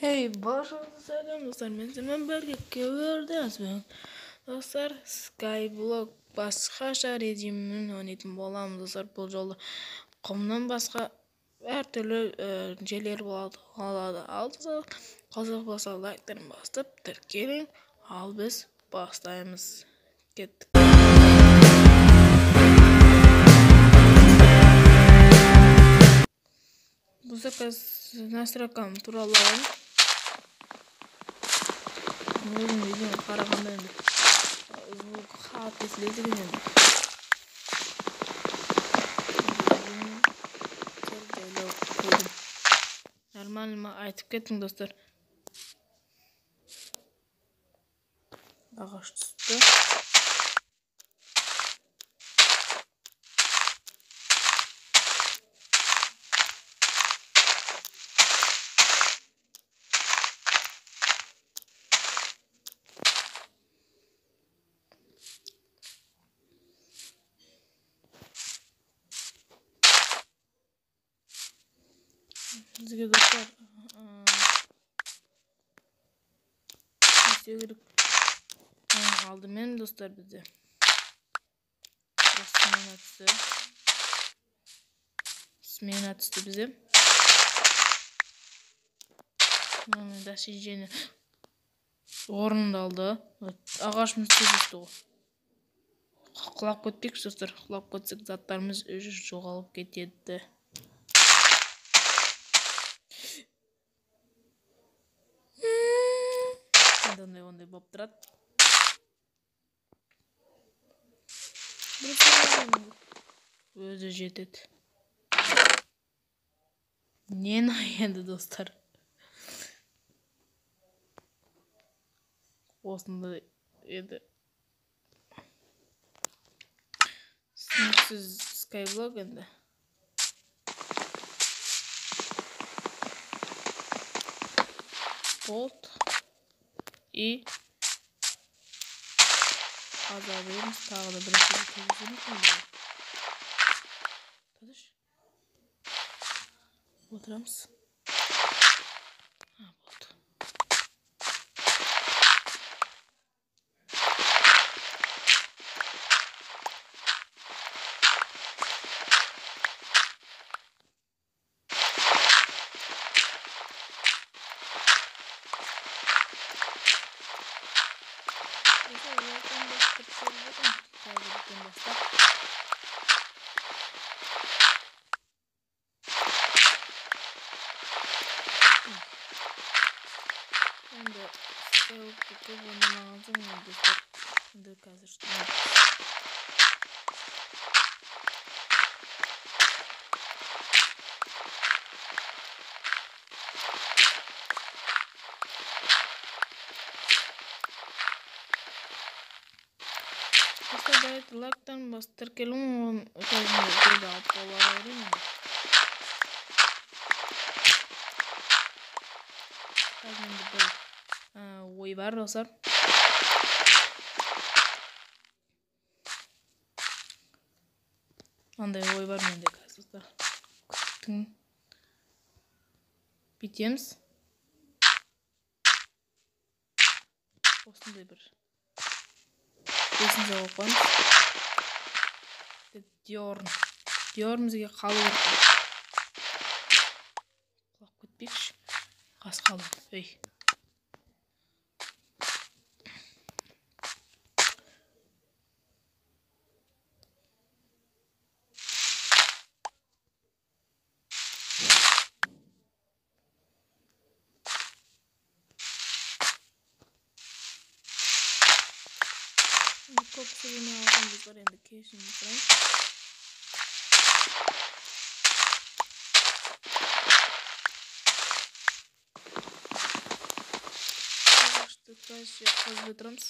Hey, баршаңызға сәлем достар, мен сіздермен бірге көрдіңіз. Достар, Skyblock басқаша режимін ойнайтын боламыз достар. Бұл жолы құмнан басқа әртүрлі жерлер болады. Ал достар, қызық болса лайктарын басып тіркелің. Ал біз бастаймыз. Кеттік. Бұл заказ настройкам туралы алайын. Өзім видеоны қарағанда енді звук қатты естіледі екен енді. Жайлау қойдым. Нормально ма айтып кеттің достар. Ағаш түсті. Бізге достар не істеу керек? Алдымен достар бізде смена түсті. Смена түсті бізде. Нәтижені орындалды. Ағашымыз түсті ғой. Құлап кетпейікші достар. Құлап кетсек заттарымыз жоғалып кетеді. Ондай болып тұрады. Өзі жетеді. Нені енді достар? Осындай еді. Түсініксіз Skyblock енді. Болт. И қаза береміз, тағы да бір отырамыз. Болды. Енді Skyblock'ты көп ойнамаған соң достар, енді қазір достар, давайте лайктан басып тіркелуін қазір алып бола беремін. Қазір енді бір ой бар достар. Андай ой бар менде қазір достар. Күттің. Бүйтеміз. Осындай бір лестница қойып қоямыз. Диорн. Диорн бізге қалу керек. Құлап кетпейікші. Қас қалды. Ей. Көп сөйлемей алған достар, енді кешірім сұраймын. Ағашты қазып отырамыз.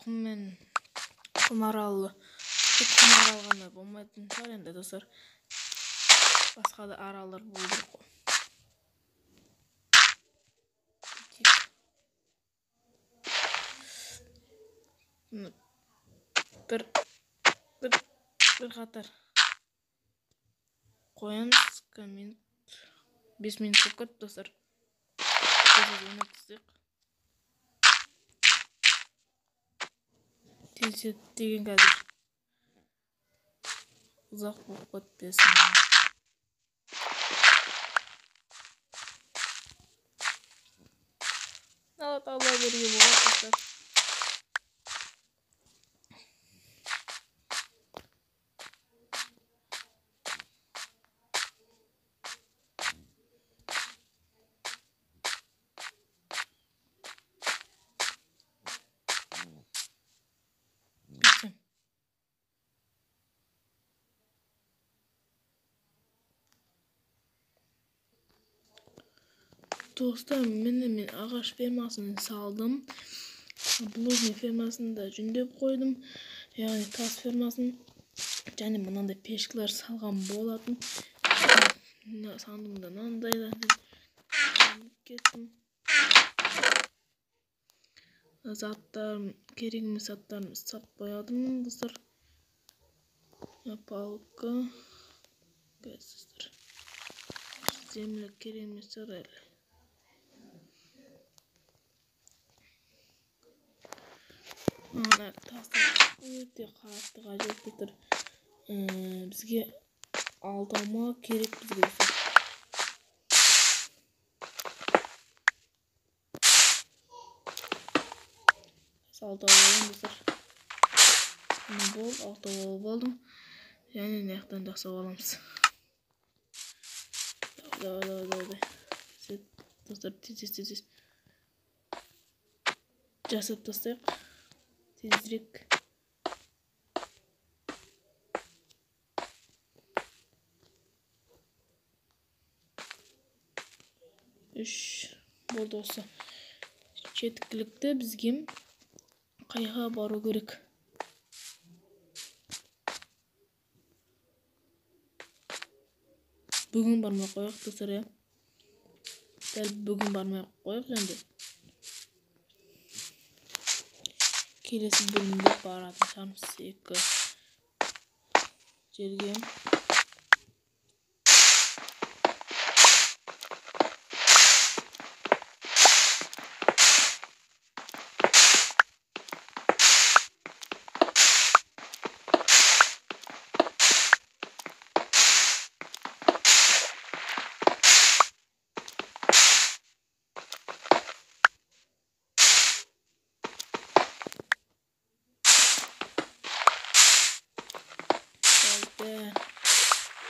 Құммен құм аралы, тек құм арал ғана болмайтын шығар енді достар. Басқа да аралар болу керек қой. Бір қатар қоямыз. Минут 5 минут болып кетті, достар. Тез тастайық. Тез деген қазір ұзақ болып кетпесін. Ала беруге болады, достар. Достар, міне мен ағаш фермасын салдым. Булыжный фермасын да жөндеп қойдым. Яғни тас фермасын және мынандай пешкалар салған болатын. Сандығымда мынандай да кеттім. Заттарым, керек емес заттарымды сап қоядым, достар. Палка. Достар. Земля керек емес әлі. Ана тастар өте қатты қажет, достар. Бізге алдама керек бізге, достар. Алтау болдым, достар. Міне болды, алтау болдым. Және мына жақтан жасап аламыз. Давай, давай, давай, давай. Достар, тез, тез, тез жасап тастайық. Тезірек. Үш болды осы. Жеткілікті бізге қайға бару керек. Бүгін бармай қояйық, достар, иә. Дәл бүгін бармай қояйық енді. Келесі бөлімде баратын шығармыз екі жерге.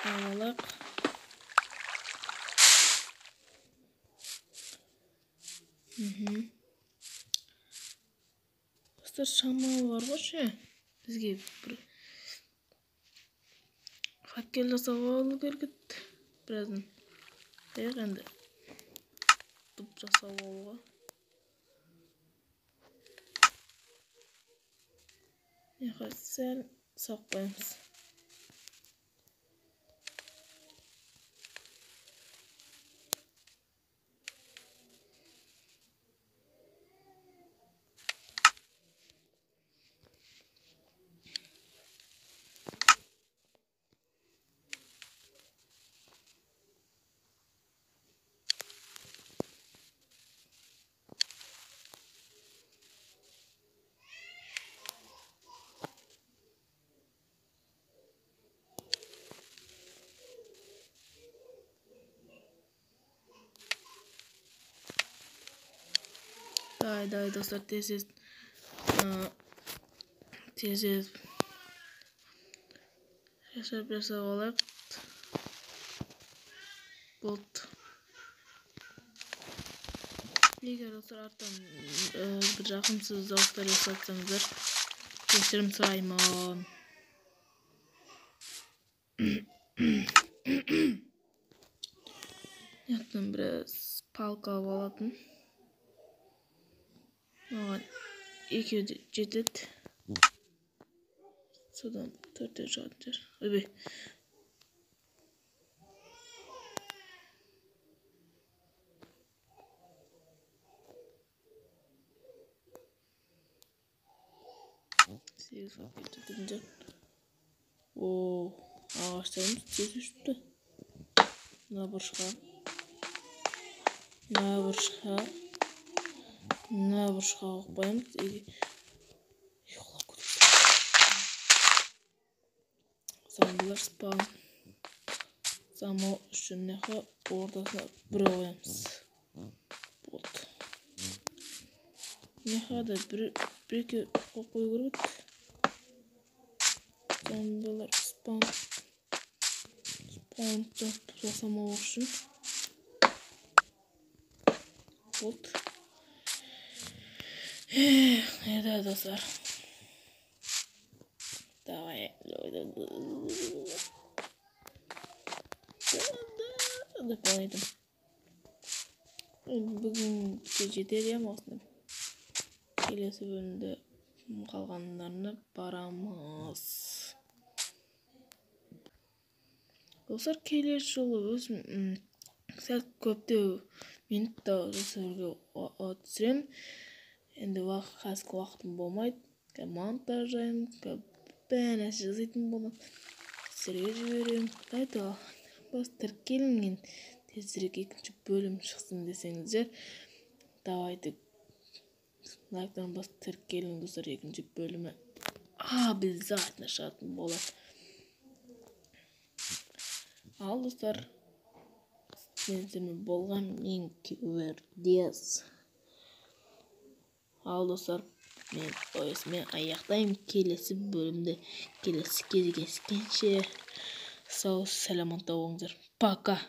Алайық. Достар, шамалы бар ғой ше. Бізге бір факел жасап алу керек еді. Біразын. Аяқ енді дуб жасап алуға. Сәл салып қоямыз. Давай, давай, достар, тез тез жасап алайық. Болды. Егер достар арттан бір жағымсыз дауыстар естісеңіздер, кешірім сұраймын. Яқтан біраз палка алып алатын. Маған екеуі де жетеді. Содан төртеу шығатын шығар. Ойбай. 8 факел жететін шығар. О, ағаштарымыз тез өсіпті. Мына бұрышқа, мына бұрышқа, мына бұрышқа қойып қоямыз. Ұйықтап кетеді. Зомбилар спаун замау үшін мына жаққа ортасына біреу қоямыз. Болды. Мына жаққа да бір екеу қойып қою керек еді. Зомбилар спаун жасамау үшін. Болды. Эх, это достар. Давай. Деп ойладым. Бүгінге жетер ем осыны. Келесі бөлімде қалғандарына барамыз. Достар, келесі жолы өзім сәл көптеу минутта жасауға түсіремін. Енді қазіргі уақытым болмайды. Монтаждаймын, бәрі нәрсе жасайтын боламын. Сіздерге жіберемін. Давайте бас тіркелінген тезірек екінші бөлім шықсын десеңіздер, давайте лайктан бас тіркелің, достар, екінші бөлімі обязательно шығатын болады. Ал достар, мен сіздермен болған мен Кювердес. Ал достар, мен осымен аяқтаймын. Келесі бөлімде келесі кездескенше сау саламатта болыңыздар. Пока.